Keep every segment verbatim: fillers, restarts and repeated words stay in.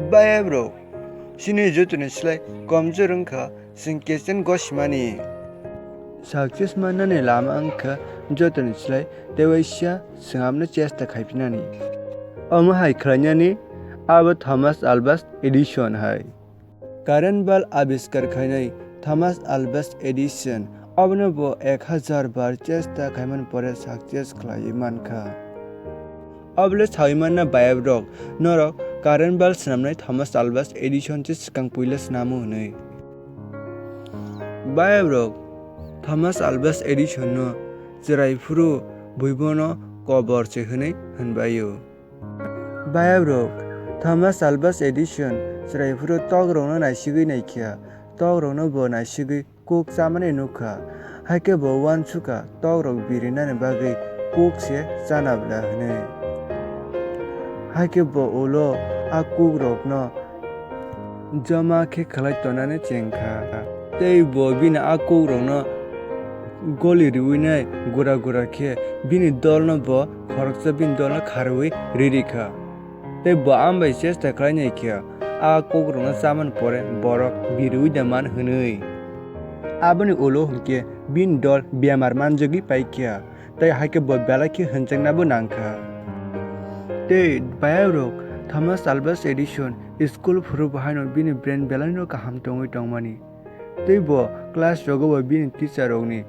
Bayap rok, chini jotoni slai komjor wngkha chwng kechen gosimani. Success mannani lama wngkha jotoni slai tewaisa swnamno chesta khaiphinani. Omo hai khlainani abo Thomas Alva Edison hai. Current bulb abiskar khainai Thomas Alva Edison, obono bo ek hazar bar chesta khaimani pore success khlaiwi mankha. Obole sawi manna bayap rok, norok current bulb swnamnai Thomas Alva Edison se swkang puila swnamo hwnwi. Bayap rok, Thomas Alva Edison no chwrai phuru buibono kobor se hwnwi hwnbaio. Bayap rok, Thomas Alva Edison chwrai phuru tok rokno naisigwi naikha, tok rokno bo naisigwi kuk chamani nukha, hai khe bo uansukha tok rok birinani bagwi kuk se chana bla hwnwi. Hai khe bo ulo a kuk rokno joma khe khlai tonani chengkha. Tei bo bini a kuk rokno goli riwinai gura gura khe bini dolno bo khoroksa bini dolno kharwi ririkha. Tei bo ambai chesta khlainai khe a kukrokno chamani pore borok biriwi da man hwnwi. Aboni ulo hwnkhe bini dol bemar manjagwi paikha, tei haikhe bo belai khe hwnjaknabo nangkha. Tei bayap rok Thomas Alva Edison school phuru bo haino bini brain belaino kaham tongwi tongmani. Tei bo class rogo bo bini teacher rokni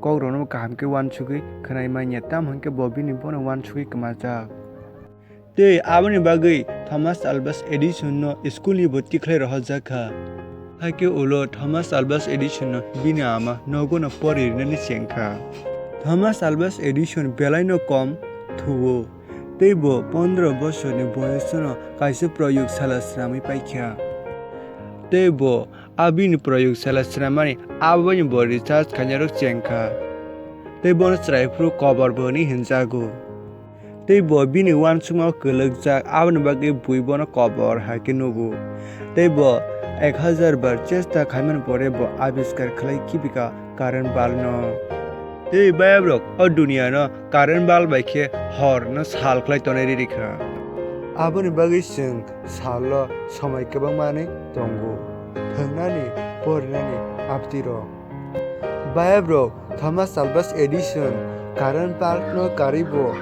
kokrokno kaham khe uansugwi khwnai manya, tamo hwnkhe bo bini bono uansugwi kwmajak. Tei aboni bagwi Thomas Alva Edison no school ni bo tikhlai rohorjak kha. Haikhe ulo Thomas Alva Edison no bini ama nogo no pori rinani chengkha. Thomas Alva Edison belai no kom thuo. Tei bo pondro bosorni boyosno kaisa proyogsala swnamwi paikha. Tei bo a bini proyogsala swnamani aboni bo research khainarok chengkha. Tei bono chwrai phuru kobor bo hwnwi hwnjago. Tei bo bini uansukmao kwlwkjak, aboni bagwi bui bono kobor hai khe nugo. Tei bo ek hazar bar chesta khaimani pore bo abiskar khlai khibika current bulb no. Tei bayap rok o duniya no current bulb bai khe hor no sal khlai tonwi riri kha. Aboni bagwi chwng salo somoi kwbang manwi tongo, thwngnani, porinani apti rok. Bayap rok Thomas Alva Edison current bulb no karwi bo,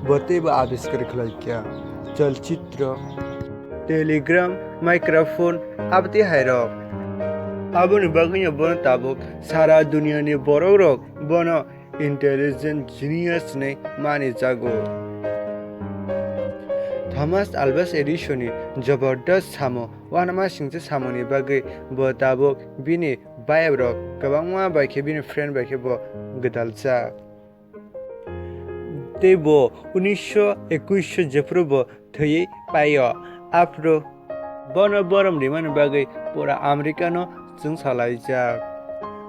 bo teibo abiskar khlai kha. Cholchitro, telegram, microphone, abtwi hai rok. Aboni bagwino bono tabuk sara duniyani borok rok bono intelligent genius hinwi mani jago. Thomas Alva Edison ni jabardast samo, uanama singcha samoni bagwi bo tabuk bini bayap rok kwbangma bai khe bini friend bai khe bo gwdaljak. Tei bo unisho ekuisho jephuru bo thwiwi paio, aphuru bono borom rimani bagwi pura America no chwngsalaijak.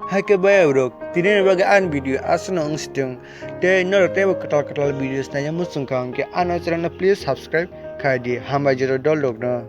Haikhe bayap rok, tinini bagwi ani video aswkno wngsitung. Tei norok teibo kwtal kwtal videos naina muchungkha hwnkhe ano channel no please subscribe khai di. Hambai joto dol rokno.